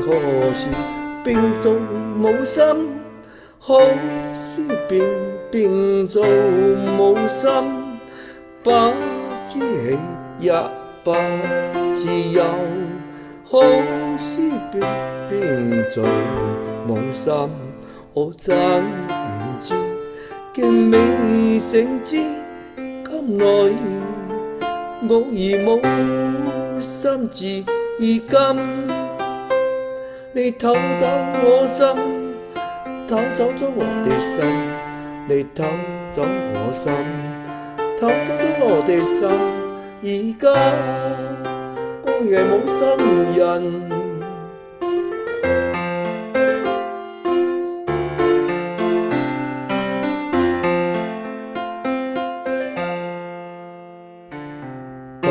何時變做無心，何時變變做無心，不知喜也不知憂，何時變變做無心，我真毋知，竟未成知，敢來我已無心至今。你偷走我心，偷走咗我的心，你偷走我心，偷走咗我的心，而家我亦無心人。不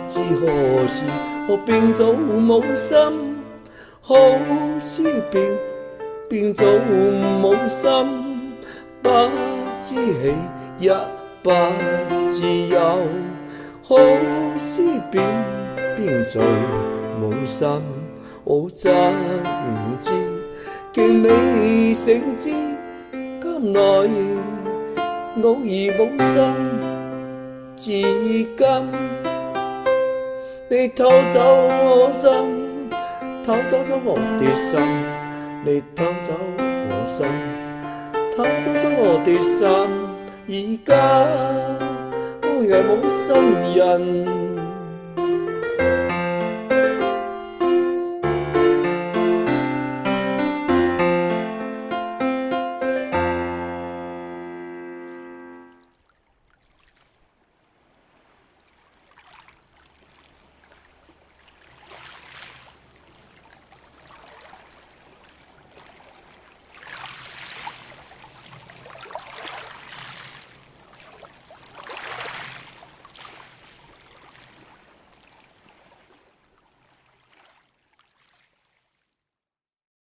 知何時我變做無心，何時變變做無心，不知喜也不知憂，何時變變做無心，我真毋知，竟未成知，敢來我已無心至今。你偷走我心，偷走咗我的心，你偷走我心，偷走咗我的心，而家我亦無心人。